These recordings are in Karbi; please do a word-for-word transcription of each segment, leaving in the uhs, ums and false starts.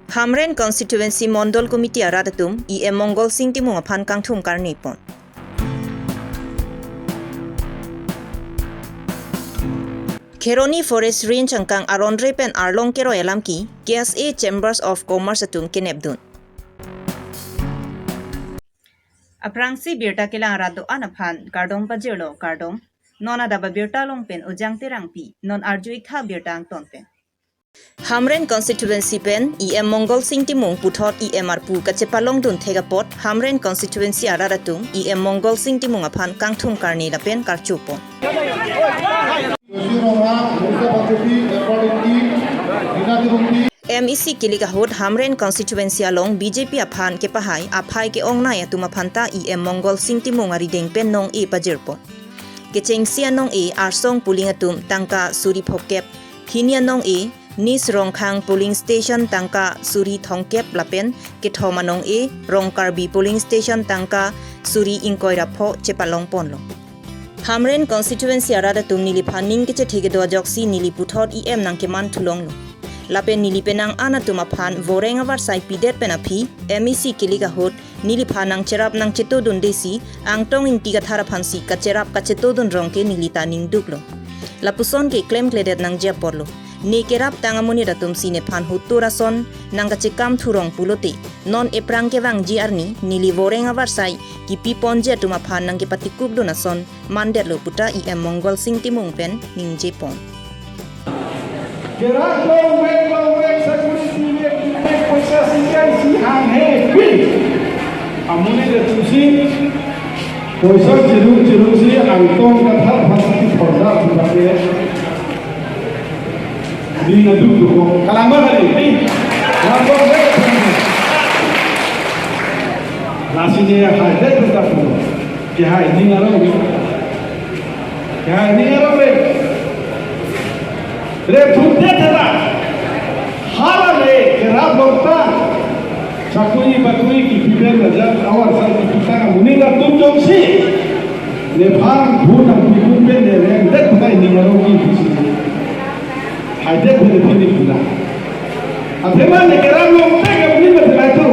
Hamren Constituency Mondol Committee arat atum E M Mongol Sing Timung aphan kangthum karni pon. Kheroni Forest Range angkang aron re pen arlong keroi alam ke K S A Chambers of Commerce atum kenepdun. Aphrangsi birta kelang arat do-an aphan kardom pajirlo, kardom. Non adap abirta along pen Ujang Terangpi, non arju-ik tha birta angton pen. Hamren Constituency pen E M Mongol Sing Timung puthot E M arpu kachepalongdun thek apot Hamren Constituency arat atum E M Mongol Sing Timung aphan kangthum karni lapen karcho pon. M E C kilik ahut Hamren Constituency along B J P aphan kepahai aphai ke-ongnei atum aphanta E M Mongol Sing Timung arideng pen nong-e pajirpon. Kechengsi anong-e arsong polling atum tangka suri phokep, hini anong-e Nis Rongkhang polling station tangka suri thomkep lapen kethom anong-e Rong Karbi polling station tangka suri ingkoi ra pho chepalongponlo. Hamren Constituency arat atum neliphan ning kechethe kedo ajoksi neli puthot E M nangkeman thulonglo. Lapen neli penang an atum aphan voreng avarsai pidet pen aphi M E C kilik ahut neliphan nangcherap nangchetodundesi Angtong Ingti Kathar aphansi kacherap kachetodun rong ke neli ta ningduklo. Lapuson ke klemkledet nangji aporlo. Ne keraptang amonit atumsi nephan hutur ason nangkachekam thurong pulote, non ephrang kevangji arni neli voreng avarsai kipiponji atum aphan nangkepatikukdun ason mandetlo puta E M Mongol Sing Timung pen ningjepon. Kerap longvek longvek, sakuri tivek tivek, poisa singkai si hanghe pi. Amonit atumsi poisa chirung chirungsi Angtong Kathar aphansi thorda thurda ke. Di naduk duko. Kalangba kali. Di. Kerap longvek. Lasi ne haidet thurda pu. Kehai ning arong. Kehai ning arong le. Re thurdet thera. Hala le kerap longtang. Sakuri bakuri kipidet raja avarsai kipitang amonit atum jongsi. Nephan bun nangpikun pen ne rengdet thera ning arong kipisi. Haidet pen ne pini pula. Athema ne kerap longtang amonit atum athema itu.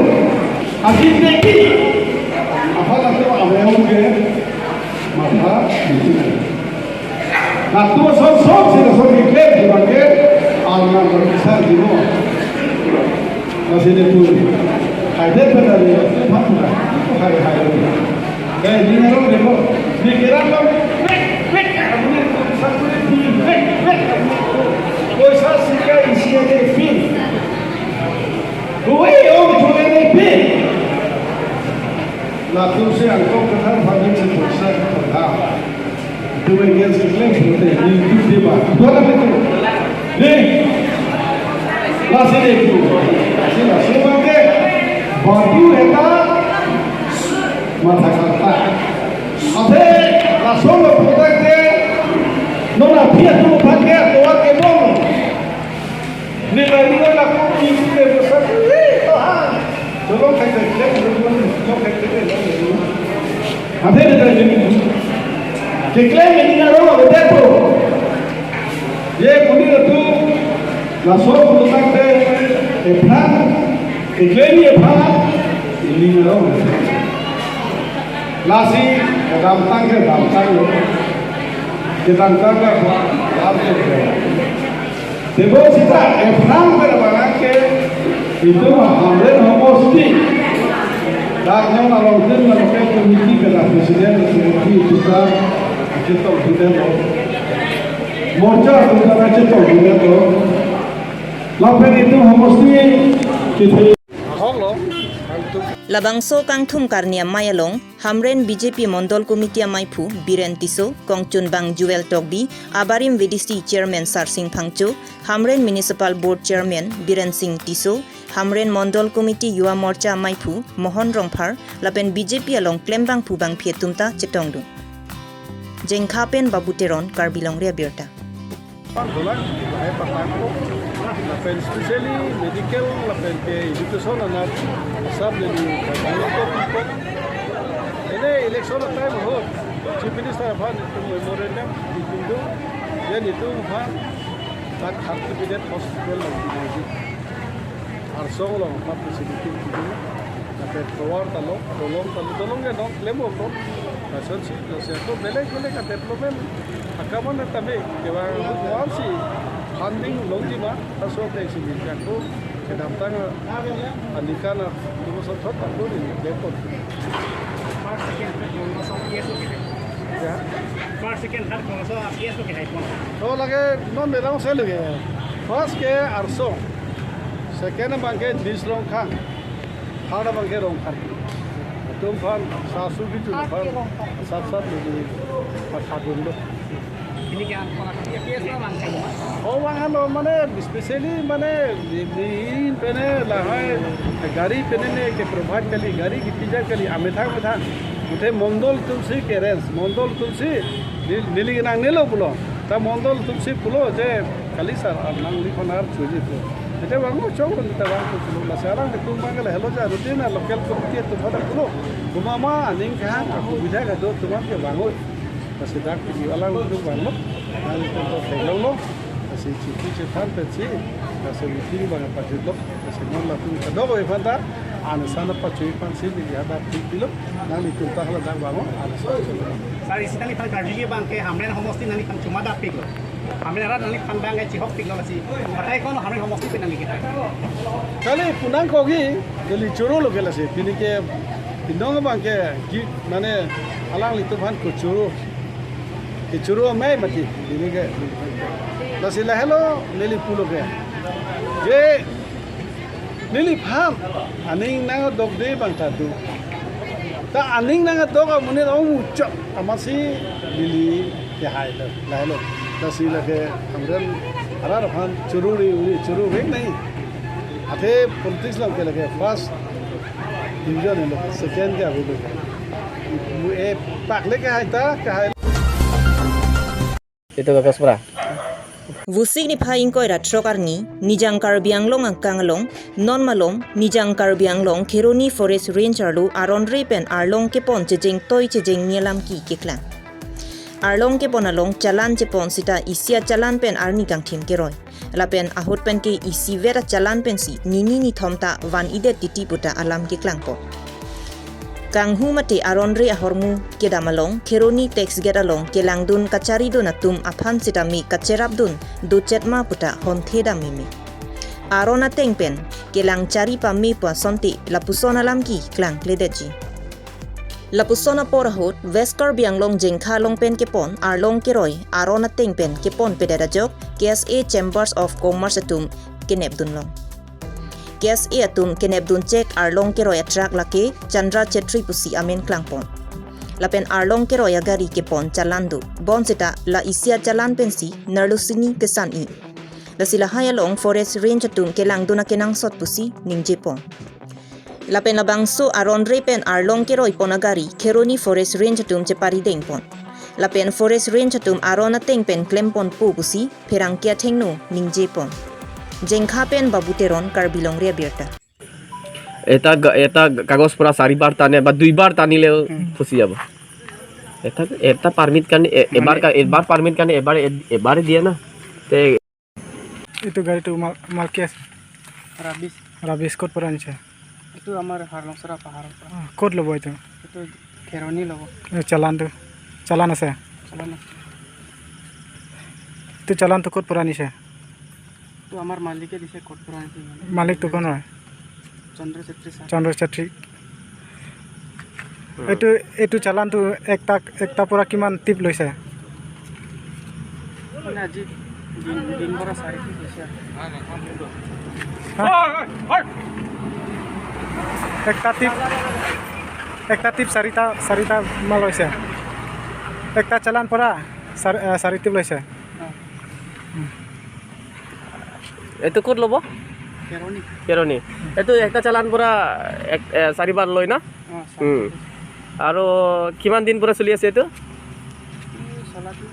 Aji teki. Aphan atum ameyong ke matha bitu. Latum ason ason si lason keklem abang ke alna berkisar jino. Masih dia tu. Haidet pen ne. Hai hai. Eh, ning arong demo. Di kerap longvek vek. Amonit atum sakuri tivek vek. Poisa singkai isi ade pi. Huwe ong tu ene pi. Latumsi Angtong Kathar aphansi poisa thorda. Itu against the claim seperti ini itu dia bah. Dua itu. Nih. Lasi deh itu. Lasi lasi pakai batu eta matha kata. Ate lason lo pakai ke nona pia tu pakai tua ke bom. Ni lagi ko laku isi ke besar. Ih, Tuhan. Tolong kai kai kai. Tolong kai kai kai. Ate ni lagi ni. Keklem ini naro betul. Ye kuni ratu laso pututak te ephan, eklemi ephan, ining arong. Lasi kedamtang kedamtang lo. Kedamtang kedamtang lo. Tebon sita ephan pada barang ke itu Hamren homosti. Dak nyon along tin la ke komiti pada presiden, komiti itu ka kita tidak lo. Morcha atum ta kachetok dunde to. Lapen itum homosti kethe. Labangso kangthum karni amei along Hamren B J P Mondol Committee ameiphu Biren Tisso, kongchunbang Jewel Tokbi, abarim V D C Chairman Sarsing Phangcho, Hamren Municipal Board Chairman Biren Sing Tisso, Hamren Mondol Committee Yuva Morcha ameiphu Mohon Rongphar lapen B J P along klembangphu bangphi atum ta chetongdun. Jengkha pen Babu Teron, Karbi Longri Abirta. Pangkulang, hai patangko, lapen specially medical, lapen ke education anat, sab jadi patangko. Ini election time ahut, Chief Minister aphan itum memorandum dipindo, yan itum aphan, tak certificate hospital lagi. Arsong along apa facility kini, ate tovar ta lo, dolong ta lo, dolong ke non klem lo. Lason si, lason ko belek belek ke development akaman tame kevang kuan si funding longji ma, laso ke si ni ko kedamtang aningkan dua ribu satu tahun ini depot. First, second, third kongso A P S lo ke hai pon. Ya. First, second, third kongso A P S lo ke hai pon. To lake non merang selu ke. First ke Arsong. Second abang ke Nis Rongkhang. Third abang ke Rongkhang. Atum aphan sasu bitu aphan sat sat bitu patha dun lo. Ini ke ang pernah A P S lo bang. Oh, bang ano mane specially mane di, di pene lahai gari pene ne ke provide kali, gari kipija kali, amethang methang. Muthe mondol atum si ke arrange, mondol atum si neli, neli nang nelo pulo. Ta mondol atum si pulo je kali sir, ar nanglikhon ar chuji pulo. Ete bang o chong ta bang pulo, lasi alanglitum bang ke lahelo ja routine local committee atum pada pulo. Kumama aning kehang, aku bidha kado atum ke bang o. Lasi dak pini alanglitum bang lo. Nanglitum to theklong lo. Lasi chiti chethan pensi, lasi meeting bang pajut lo. Lasi non latum kadokave aphan ta, ane sana pachui aphan si di hadak pilo. Nanglitum ta hala dak bang o, ane sana. Sir, isi nangliphan karjuji bang ke Hamren homosti nangliphan chuma dapik lo. Hamren arat nangliphan bang ke chihokpik lo lasi. Batai kono Hamren homosti pen nangli kita. Kali punang kogi, kali choro lo ke lasi. Pini ke pindong bang ke, gi, mane alanglitum aphan ko choro. Ke choro amei mati, pini ke. Lasi lahelo neli pulo ke. Ke neliphan aning nangdokde bang ta do. Ta aning nangdok amonit ong muchok amatsi neli kehai lo, lahelo. Lasi lake Hamren arat aphan choro ri, uri choro ri nai. Athe politics along ke lake first division lo, second ke ave lo. Mu e pak le kehai ta, kehai. Itu Kagos Pura. Vosik niphai ingkoi ra throk arni, Nijang Karbi Anglong angkang along, non malom, Nijang Karbi Anglong Kheroni Forest Range arlo aron re pen arlong kepon chejeng toi chejeng ni alam ke keklang. Arlong kepon along chalan chepon sita isi achalan pen arni kangthim keroi. Lapen ahut pen ke isivet achalan pensi nini nithom ta van-idet titi puta alam keklangpo. Kanghu mate aron re ahormu kedam along Kheroni tax gate along kelangdun kacharidun atum aphan sitame kacherapdun dochet ma puta honthe dam meme. Aron ateng pen kelang chari pame pu asonte lapuson alam ke klangkledetji. Lapuson apor ahut West Karbi Anglong Jengkha along pen kepon arlong keroi aron ateng pen keponpedet ajok K S A Chambers of Commerce atum kenepdunlong. K S A atum kenepdunchek arlong keroi atrak lake Chandra Chetri pusi amen klangpon. Lapen arlong keroi agari kepon chalan do. Bonseta la isi achalan pensi nerlusini kesan-i. Lasi lahai along Forest Range atum kelangdun akenangsot pusi ningjepon. Lapen labangso aron re pen arlong keroi pon agari Kheroni Forest Range atum cheparidengpon. Lapen Forest Range atum aron ateng pen klemponpo pusi pherangke athengno ningjepon. Jengkha pen Babu Teron, Karbi Longri Abirta. এটা গ-, এটা কাগজ পৰা চাৰিবাৰ টানে বা দুইবাৰ টানিলেও ফচি যাব। এটা, এটা পাৰ্মিট কাৰণে এ-, এবাৰ মানে কা-, এবাৰ পাৰ্মিট কাৰণে এবাৰ এ-, এবাৰে দিয়ে না। তে এইটো গাড়ীটো মাল, মাল কি আছে? ৰাবিছ। ৰাবিছ ক'ত পৰা আনিছে? এইটো আমাৰ হাৰলংচৰা পাহাৰৰ পৰা। অ, ক'ত ল'ব এইটো? এইটো খেৰণি ল'ব। এই চালানটো, চালান আছে? চালান আছে। এইটো চালানটো ক'ত পৰা আনিছে? এইটো আমাৰ মালিকে দিছে, ক'ত পৰা আনিছে মানে। মালিকটো কোন হয়? চন্দ্ৰ চেত্ৰী ছাৰ। চন্দ্ৰ চেত্ৰী। উম। এইটো, এইটো চালানটো একটা, একটা পৰা কিমান টিপ লৈছে? মানে আজি দিন, দিন ভৰ চাৰি টিপ হৈছে আৰু। হা? একটা টিপ, একটা টিপ চাৰিটা, চাৰিটা মাল হৈছে। একটা চালান পৰা চাৰি, আ, চাৰি টিপ লৈছে। অ। এইটো ক'ত ল'ব? খেৰণি। খেৰণি। এইটো একটা চালান পৰা এক, এ, চাৰিবাৰ লয় না? অ, চাৰিবাৰ। উম। আৰু কিমান দিন পৰা চলি আছে এইটো? এইটো চলাটো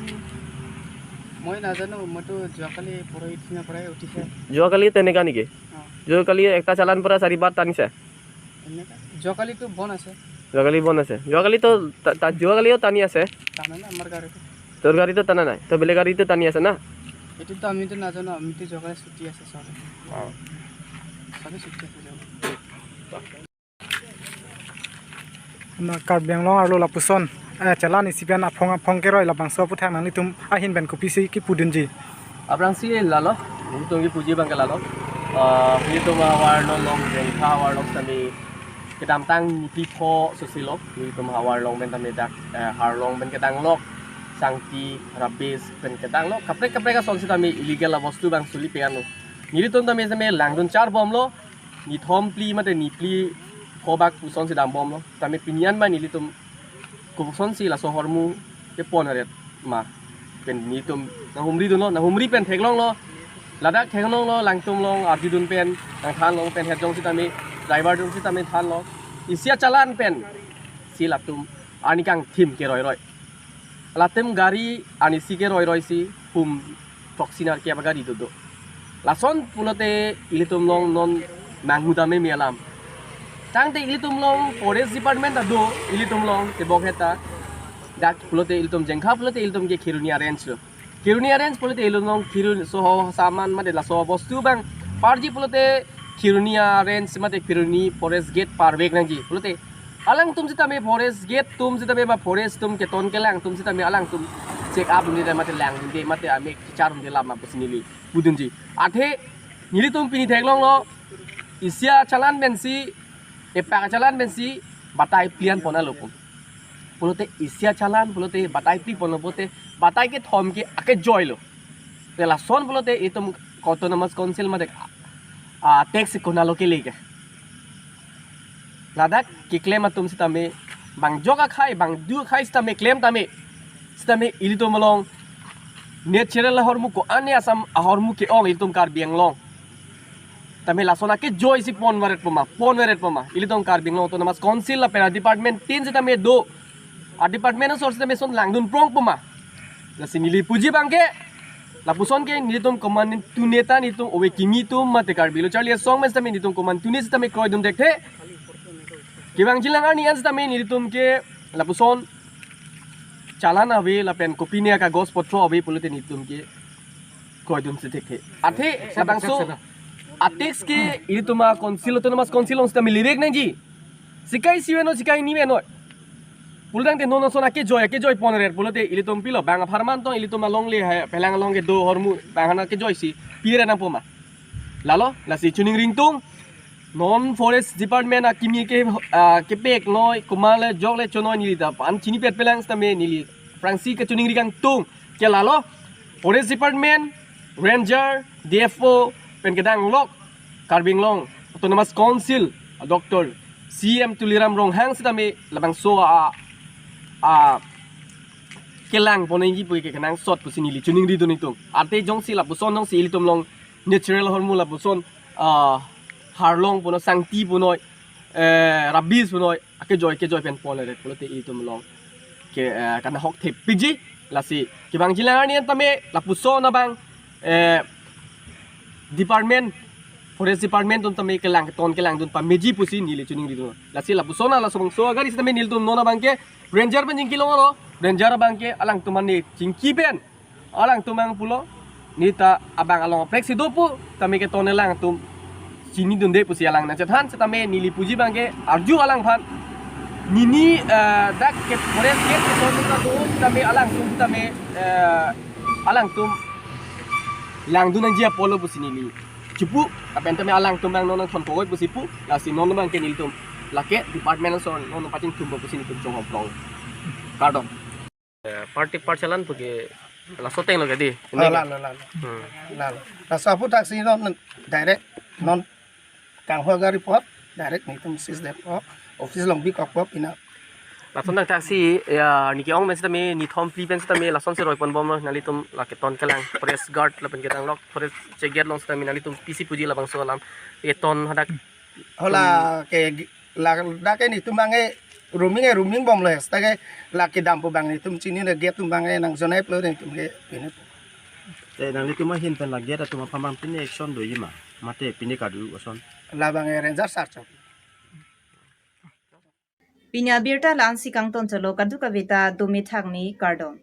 মই নাজানো, মইতো যোৱাকালি পৰহি দিনা পৰাই উঠিছে। যোৱাকালি তেনেকা নেকি? অ। যোৱাকালি একটা চালান পৰা চাৰিবাৰ টানিছে? এনেকা। যোৱাকালিতো বন্ধ আছে। যোৱাকালি বন্ধ আছে। যোৱাকালিতো টা-, টা-, যোৱাকালিও টানি আছে। টানা নাই আমাৰ গাড়ীটো। তোৰ গাড়ীটো টানা নাই, তই বেলেগ গাড়ীটো টানি আছে না? এইটোতো আমিতো নাজানো, আমিতো যোৱাকালি ছুটি আছে চব। অ। Na Karbi Anglong arlo lapuson, eh, chalan isi pen aphong aphong keroi labangso aphuthak nanglitum ahin pen kopisi kipudunji? Aphrangsi lalo, nelitum kipuji abang ke lalo. Ah, nelitum ahavar along, Jengkha havar along sitame kedamtang niphli pho sosilo, nelitum ahavar along pen tame dak, eh, Harlong pen kedanglok, sangti, rabis pen kedanglok, kaprek kaprek ason sitame illegal abostu abang suli pe ano. Nelitum tame sitame langdun charbomlo, nithom phli mate niphli pho bak puson si dambomlo. Tame pini an ma nelitum kopuson si laso ahormu kepon aret ma. Pen nelitum nanghumri dunlo, nanghumri pen theklonglo. Ladak theklonglo, langtum along arjudun pen, nangthan along pen, het jongsi tame, driver jongsi tame thanlo. Isi achalan pen si latum arni kangthim keroi roi. Latum gari arnisi keroi roi si hum throksi nerkep agari dodo. Lason pulote ilitum along non manghu dam meme alam. Tangte ilitum along forest department ta do, ilitum along tebok heta. Dak pulote ilitum Jengkha pulote ilitum ke Kheroni a-range lo. Kheroni a-range pulote ilitum along Kheroni soho saman mate laso abostu abang parji pulote Kheroni a-range mate Kheroni forest gate parvek nangji. Pulote alangtum sitame forest gate atum sitame ba forest atum keton kelang atum sitame alangtum check up dunde mate langdunde mate amek kechar dunde alam ma pusi neli pudunji. Athe nelitum pini theklonglo, isi achalan pensi, epak achalan pensi batai phli an pon alo pu. Pulote isi achalan pulote batai phli ponlo pulote batai kethom ke akejoilo. Te lason pulote itum Autonomous Council mate, ah, tax konatlo kele ke. Ladak keklem atum sitame bang jok akhai, bang du akhai sitame klem tame. Sitame ilitum along natural ahormu ko-an ne Assam ahormu ke-ong ilitum Karbi Anglong. Tame lason akejoi si pon varet poma, pon varet poma. Ilitum Karbi Anglong Autonomous Council lapen a-department tin sitame do. A-department asor sitame lason langdun prong poma. Lasi neli puji abang ke, lapuson ke nelitum komantu ne ta nelitum ove kimi atum mate Karbi Lo Charli Asong amen sitame nelitum komantu ne sitame kroidun thekthe. Kevangjilang arni an sitame nelitum ke lapuson chalan ave lapen kopine akagos potro ave pulote nelitum ke kroidun si thekthe. Athe labangso a-tax ke ilitum a-council, Autonomous Council along sitame lirek nangji. Sikai si veno, sikai ni veno. Pulotangte non ason akejoi, akejoi pon rer pulote ilitum pilo bang apharman tong ilitum alongle hai pelang along kedo ahormu bang hana kejoi si pire nang poma. Lalo, lasi chuning ringtung. Non forest department akimi ke, ah, kepek noi, komat le jok le chonoi neli ta pan chinipet pelang sitame neli aphrangsi kechuning ri kangtung. Ke lalo, forest department, ranger, D F O, pen kedanglok, Karbi Anglong Autonomous Council, Doctor C M Tuliram Ronghang sitame labangso a, a, kelang ponji pu ke kenangsot pusi neli chuning ridun itung. Athe jongsi lapuson jongsi ilitum along natural ahormu lapuson, ah, Harlong punoi, sangti punoi, eh, rabis punoi, akejoi, kejoi pen pon eret pulote ilitum along ke, eh, kanahok thepikji. Lasi kevangjilang arni an tame lapuson abang, eh, department, forest department atum tame kelang keton kelangdun pameji pusi neli chuning ridun. Lasi lapuson a laso bangso agari sitame nelitum non abang ke ranger pen chingki longlo, ranger abang ke alangtum an ne chingki pen alangtum abang pulo, ne ta abang along aprek si do pu, tame keton elang atum chinidunde pusi alang nangchethan, sitame neli puji abang ke arju alangphan. Nini, eh, dak ke forest gate keton ta do, sitame alangtum, sitame, eh, alangtum langdun nangji apotlo pusi neli chipu, lapen tame alangtum abang non nangthon pogoi pusi pu, lasi non abang ke nelitum lake department asor non pachingthumpo pusi nelitum chonghong prong. Kardom. Eh, party parchalan pu ke laso atenglo ke dei. Oh, lalo, lalo. Hmm. Lalo. Laso aphuthaksi non direct non kangho agari apot direct nelitum seize detpo. Office along bikokpo pina. Lason thakthaksi, ya, neke-ong pen sitame, nithom phli pen sitame, lason si roi ponbomlo, nanglitum la keton kelang, forest guard lapen kedanglok, forest check gate along sitame, nanglitum pisi puji labangso alam, keton hadak. Hola, ke gi-, la, dak ke nelitum abang ke roaming ke roaming bomlo, seta ke la kedam pu abang nelitum chinine gate atum abang ke nangjonai pulo nelitum ke pine pu. Te nanglitum ahin pen la gate atum aphan abang pine action doji ma, mate pine kadu ason. Labang ke ranger sar chok. Pini abirta la-ansi kangton cholo, kadokave ta dome thakme, kardom.